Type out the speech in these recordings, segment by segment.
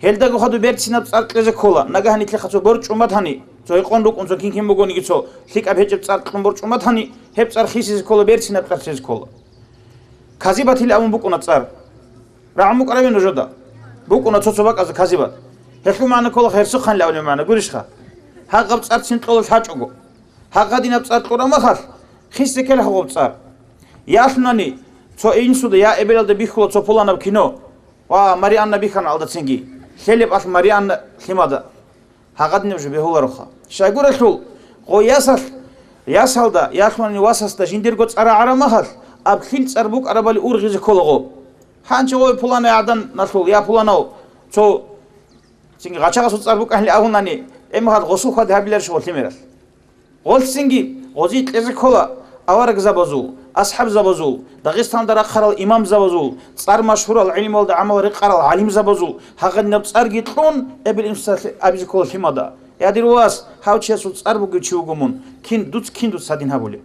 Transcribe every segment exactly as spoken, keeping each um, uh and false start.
Гьелдаго хадуб берцинаб цӀар кьезе ккола, нагагь нилъехъа цо борчӀун батани, цо гьекъон рукӀун, цо кин-кин бугониги цо лъикӀаб гьечӀеб цӀар кьун борчӀун батани, гьеб цӀар хисизе ккола, берцинаб цӀар лъезе ккола. Казибатил абун букӀуна цӀар. РагӀун букӀараве нужеда? БукӀуна цо-цо бакӀазда казибат. Гьелъул магӀна ккола гьерсухъанил абулеб магӀна, гурищха? Гьагъаб цӀарцин кьола лъачӀого. Гьагъадинаб цӀар кьураб махалъ, хисизе ккела гьагъаб цӀар. Ялъунани, цо инсуда я эбелалда бихьула цо пуланаб кино. Ва Марианна бихьана алдацинги. Лъелеб алъ Марианна лъимада. Гьагъадинаб жо бегьулароха. Щайгурелъул, гъо ясалъ, ясалда, ялъунани васасда жиндирго цӀар рагӀараб махалъ, аб лъил цӀар букӀарабали ургъизе ккола гъо. Гьанчи гъой пуланай гӀаданалъул, я пуланав, цо цинги гъачагъасул цӀар букӀанли абунани, гьеб махалъ гъосул хьвади гьабиларищ гъо лъимералъ? Гъолъ цинги гъозие кьезе ккола аварагзабазул, асхӀабзабазул, Дагъистанда рахъарал имамзабазул, цӀар машгьурал, гӀилмуялда гӀамал рекъарал гӀалимзабазул гьагъадинаб цӀарги кьун, эбел-инсуца абизе ккола лъимада: «Я, дир вас, гьав чиясул цӀар бугев чи вуго мун, кин дуц, кин дуц гьадин гьабулеб?»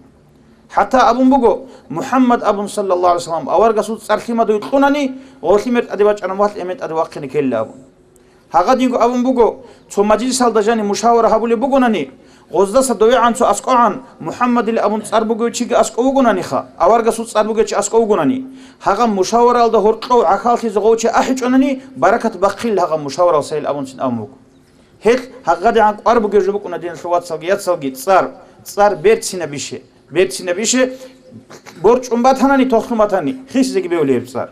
ХӀатта абун буго, МухӀаммад абун, саллаллагьу гӀалайгьи вассалам, аварагасул цӀар лъимадуй кьунани, гъо лъимер тӀаде бачӀараб махалъ эмен тӀаде вахъине ккелила абун. Гьагъадинго абун буго, цо мажлисалда жани мушавара гьабулеб бугонани, гъоздаса довегӀан цо аскӀовгӀан, МухӀаммадил абун цӀар бугев чиги аскӀов вугонаниха, аварагасул цӀар бугев чи аскӀов вугонани, гьагъаб мушаваралда гьоркьов гӀахьаллъизе гъов чи ахӀичӀонани, баракат бахъил гьагъаб мушаварал сайил абунцин абун буго. Гьелъ гьагъадигӀан кӀвар бугев жо букӀуна, диналъул вацалги яцалги, цӀар, цӀар берцинабище, берцинабище, борчӀун батанани, тохлъун батани, хисизеги бевли гьеб цӀар.